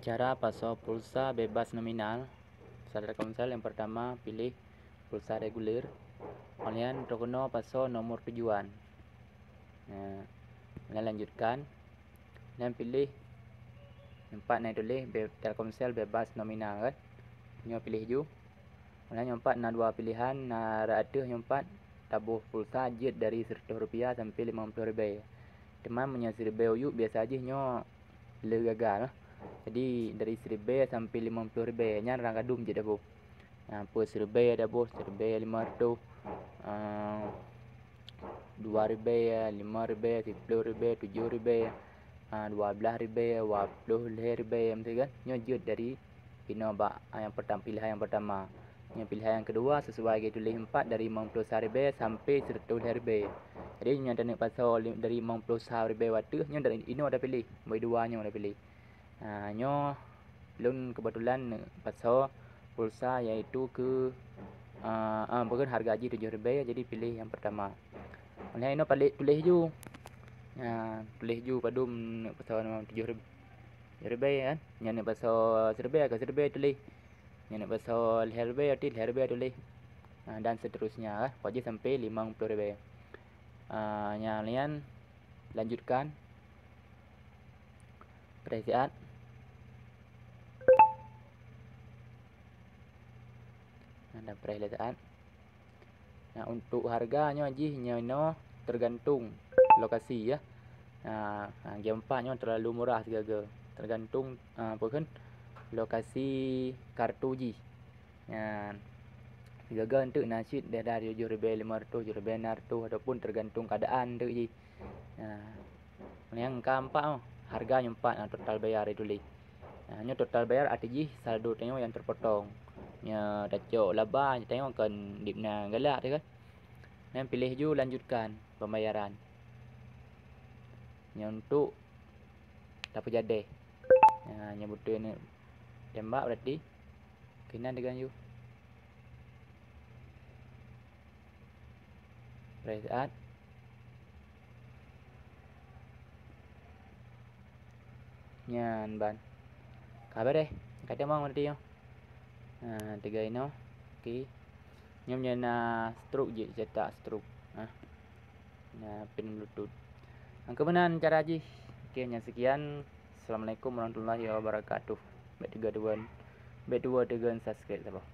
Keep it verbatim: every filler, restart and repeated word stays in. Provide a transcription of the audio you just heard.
Cara pasoe pulsa bebas nominal. Syarat Telkomsel nyang pertama, pilih pulsa reguler. Óh lheueh nyan, droe keunoe pasoe nomor tujuan. Nah, óh lheueh nyan lanjutkan. Nyan pilih nyang pat na tuléh be-, Telkomsel bebas nominal kan. Nyoe pilih ju. Óh lheueh nyan nyang pat na dua pilihan, na rot ateueh nyang pat taboh pulsa jeuet dari seratus rupiah sampai limong ploh ribèe. Teuma meunyoe siribèe u yup biasa jih nyoe le gaga lah. Jadi dari siribèe sampai limong ploh ribèe nyan rang gadum jeuet taboh. Ha, peue siribèe taboh, siribèe limong reutôh, ah, dua ribèe, limong ribèe, siploh ribèe, tujoh ribèe, ah, dua blaih ribèe, dua ploh lhèe ribèe, miseue kan. Nyoe jeuet dari inoe bak, ah, nyang pertam-, pilihan nyang pertama. Nyoe pilihan nyang keudua sesuai geutuléh empat dari limong ploh sa ribèe sampai seratus lhèe ribèe. Jadi nyoe taneuk pasoe li-, dari limong ploh sa ribèe watèe, nyoe dari inoe tapiléh, bak dua nyoe tapiléh. Ha, nyoe lôn keubeutulan neuk pasoe pulsa, yaitu keu, ah, ah, bukon harga jih tujoh ribèe, jadi piléh nyang pertama. Óh lheueh nyan inoe paléh tuléh ju. Ha, tuléh ju padum neuk pasoe tujoh ribèe, tujoh ribèe kan. Nyan neuk pasoe siribèe ka siribèe tuléh. Nyan neuk pasoe lhèe ribèe, berarti lhèe ribèe tuléh. Ha, dan seterusnya lah, pokok jih sampai limong ploh ribèe. Ah, nyan lheueh nyan lanjutkan. Preh siat. Nah, dan preh lé siat. Nah, untuk harga nyoe jih nyoe inoe tergantung lokasi ya. Nah, ha, G empat nyoe terlalu murah sigaga. Tergantung, ah, apa kan, lokasi kartu jih. Nyan, sigaga enteuk na cit daerah tujoh ribèe limong reutôh, tujoh ribèe nam reutôh ataupun tergantung keadaan enteuk jih. Nah, nyang ka empat oh, harga nyoe empat, ah, total bayar ituléh. Nah, nyoe total bayar arti jih saldo tanyoe nyang terpotong. Nyoe tacok laba, tanyoe kon dipna galak teuh kan. Nyan piléh ju lanjutkan pembayaran. Nyoe untuk tapeujadeh. Nah, nyoe beutôi neuk tembak berarti. Keunan degan ju. Preh siat. Nyan ban. Ka beureh. Ka tamong berarti nyoe. Ha, tiga inoe. Oke. Nyoe meunyoe na stroke jih, cetak stroke. Ha. Na pin Bluetooth. Nyang keuh meunan cara jih. Oke, nyan sekian. Assalamualaikum warahmatullahi wabarakatuh. Bèk tuwo teugon, bèk tuwo teugon subscribe saboh.